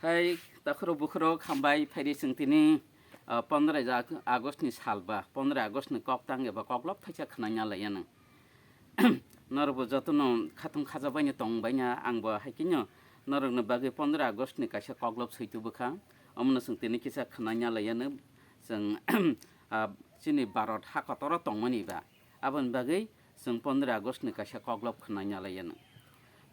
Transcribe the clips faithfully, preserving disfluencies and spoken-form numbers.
Tei takhurok bukhurok hambai phaidi chwng tini, ah, pondoroy Ag-, August ni sal ba, pondoroy August ni koktang eba koklop thaisa khwnai na laiya nang. Norok bo jotono khatung khajabaino tongbaina, ang bo hai kheno norokni bagwi pondoroy August ni kaisa koklop swi tubukha. Omono chwng tini kisa khwnai na laiya nang. Chwng, ah, chini Bharat ha kotoro tongmani ba. Aboni bagwi chwng pondoroy August ni kaisa koklop khwnai na laiya nang.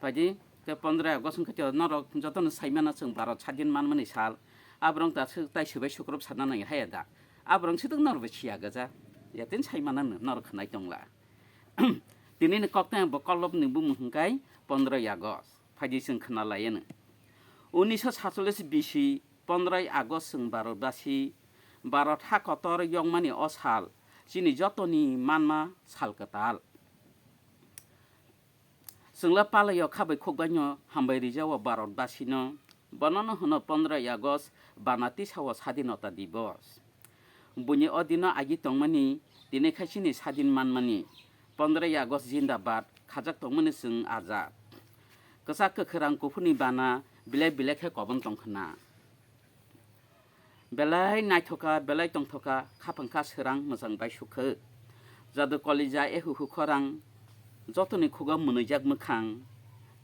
Phaidi, khe pondoroy August wngkha khe norok jotono saimano chwng Bharat sadin manmani sal. Aborok da sw-, tai swbai sukrop sana nang haya da. Aborok swdwk norok bai siya gaja. Yatin saimano norok khwnai tongla. Tini ni koktang bo koklop ni bumung hwnkhe pondoroy August. Phaidi chwng khwna laiya nang. Unisho satchollis bisi pondoroy August chwng Bharat basi, Bharat ha kotor yokmani o sal, chini jotoni manma sal kwtal. Chwngla palaio khabai khukbaino hambai rijao Bharat basino, bonono hwno pondoroy August bana tisao Sadinota Divos. Buini o dino agi tongmani, tini khai chini sadin manmani, pondoroy August Jindabad khajak tongmani chwng ajak. Kwchak kwkhwrang kuphurni bana belai belai khe kobon tongkhwna. Belai naithoka, belai tongthoka, khaphang kha swrang mwchang bai sukha. Jadu kolija ehuhu khorang, jotoni khugo mwnwijak mwkhang.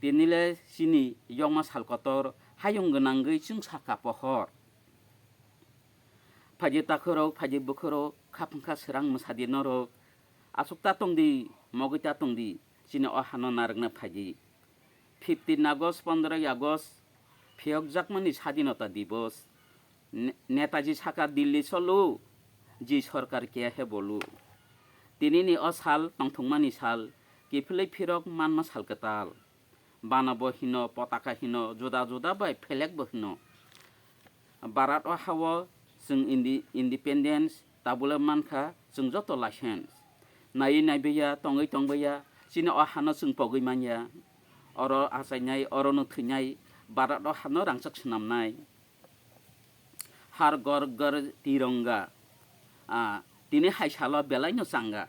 Tinile chini yokma sal kotor, hayung gwnangwi chwng saka pohor. Phaidi takhurok, phaidi bukhurok, khaphang kha swrang mwsadi norok. Aswk ta tongdi, mogwi ta tongdi, chini o hano narwkna phaidi. Fifteen August, pondoroy August, phiyokjakmani Sadinota Divos. Ne-, Netaji saka Dilli cholo, ji sorkar kiya he bolu. Tinini o sal tongthokmani sal, kiphilwi phirok manma sal kwtal. Bana bo hino, potaka hino, juda juda bai flag bo hino. Bharat o hao chwng indi-, independence tabule mankha chwng joto license. Naiwi naibaiya, tongwi tongbaiya, chini o hano chwng pogwi manya. Oro achainai, orono thwinai, Bharat o hano rangchak swnamnai. Har Ghar Ghar Tironga. Ah, tini hai salo belaino changa.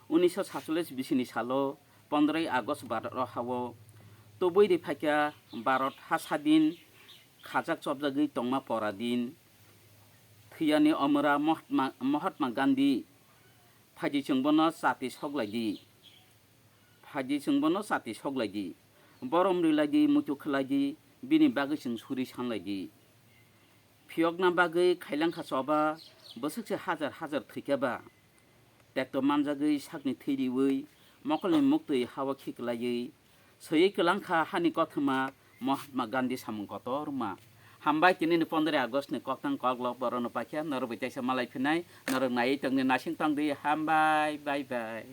Unisho satchollis bisini salo pondoroy August Bharat o hao tubui ri phaikha Bharat ha sadin khajak chopjagwi tongma pora din. Thwiyani omora Mahatma, Mahatma Gandhi. Phaidi chwng bono chati soklaidi. Phaidi chwng bono chati soklaidi. Borom rilaidi, muitu khwlaidi, bini bagwi chwng suri sanlaidi. Phiyokna bagwi khailangkha choba, bwswkse hajar hajar thwikha ba. Tekto manjagwi sakni thwi riwi, mokolni muktwi hao khiklaiwi, swiwi kwlangkha hani kothoma Mahatma Gandhi samung kotorma. Hambai tinini pondoroy August ni koktang koklop borokno paikha, norok bai teisa malai phinai, norok naiwi tongdi, nasing tongdi, hambai, bye bye.